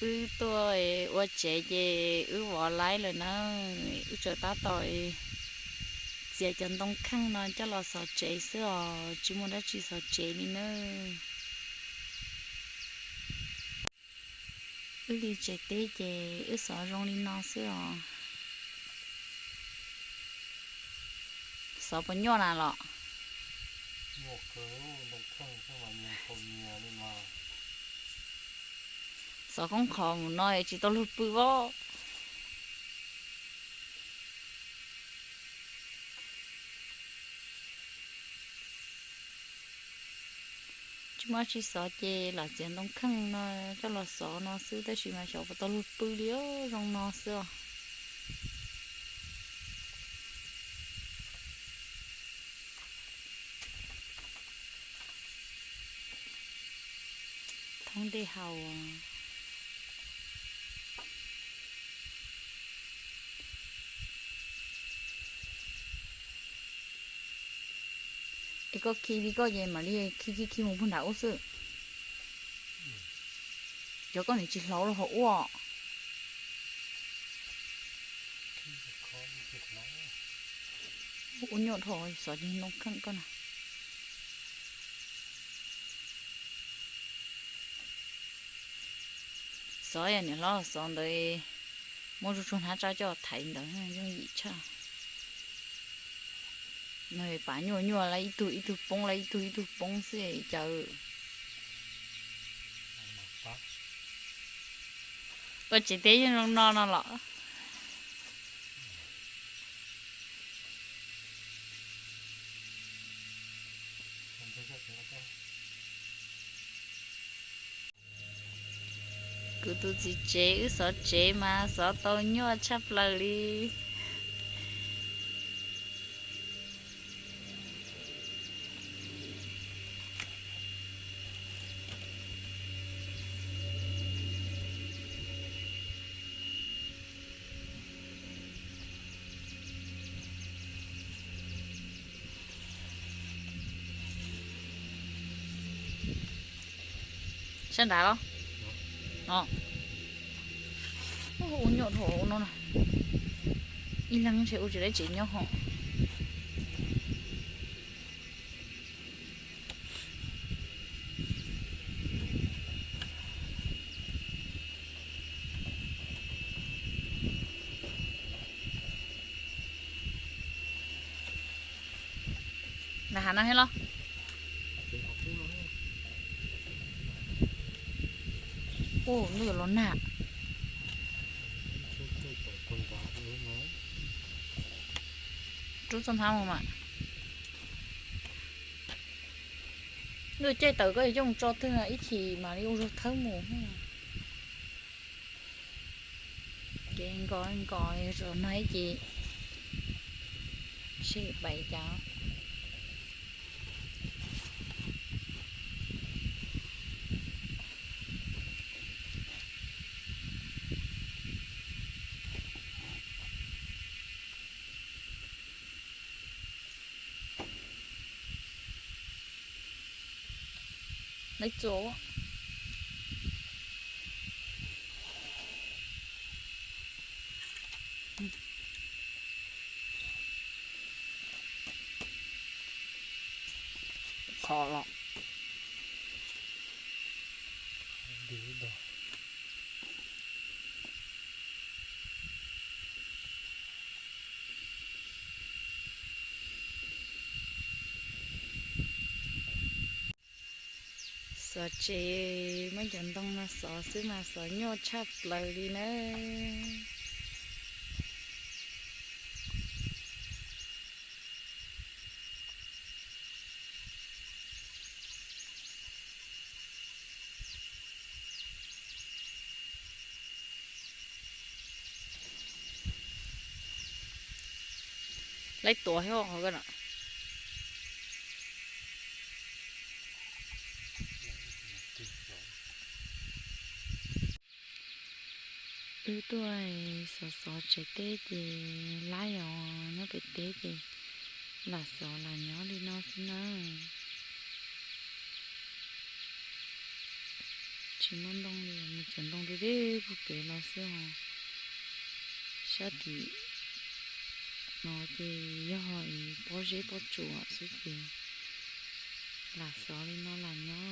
Wb tuaj ua tsev ces wb vov laib lawm na, wb tseem tab tom txiav cov ntoo kheej no coj los xov tsev xwb os, tsis muaj dab tsi xov tsev li na. Wb li tsev teb ces wb xov zoo li no xwb os. Xov puas nyuaj na los? Xov koob qhov mus no tsis tau luag pw os. Tsis muaj tsi xov ces lam txiav ntoo kheej no coj los xov no xwb, tab sis mas xyov puas tau luag pw li, zoo no xwb os. Thoob dej haus. Es koj khi li koj ces mam li khi khi khi mus puag nram ub xwb. Cov koj nim tsis hlauv los hauv ub. Ua nyuaj dhau, xov ntoo kheej koj na. Xov yog niam hlob xov ntawd, muab tsuag tsuag hnab tsab coj thaiv ntawd yooj yim tshaj. No pam nyuaj nyuaj, lawv ib tug ib tug poob, lawv ib tug ib tug poob xwb cas. Ua tsev teb yeej zoo no no los. Kuv tus txiv tsev wb xov tsev mas xov tau nyuaj tshaj plaws li. Sab nrad los? No. Ua nyuaj dhau no na. Ib leeg ntshe ua tsis tau tsev nyob hos. Nag hav no thiab los? Ua, ntuj yuav los nag. Rub txoj hnab mus mas. Ntuj caij tawm koj yuav coj mus tso twg ib chim mam li ua zog thawb mus. Ces nkos nkos rau no ib ce, seb pais cas. Lawv txuas. Qhov los. Xov tsev muab cov ntoo no xov xwb mas xov nyuaj tshaj plaws li na. Lawv tuav thiab qhov ko na. Wb tuaj xov xov tsev teb ces laib os, nyob pem teb ces lam xov lam nyob li no xwb na. Tsis muaj ntoo li. Cov ntoo deb deb puag pem los xwb os. Sab tim no ces yog pob zeb pob tsuas xwb ces lam xov li no lam nyob.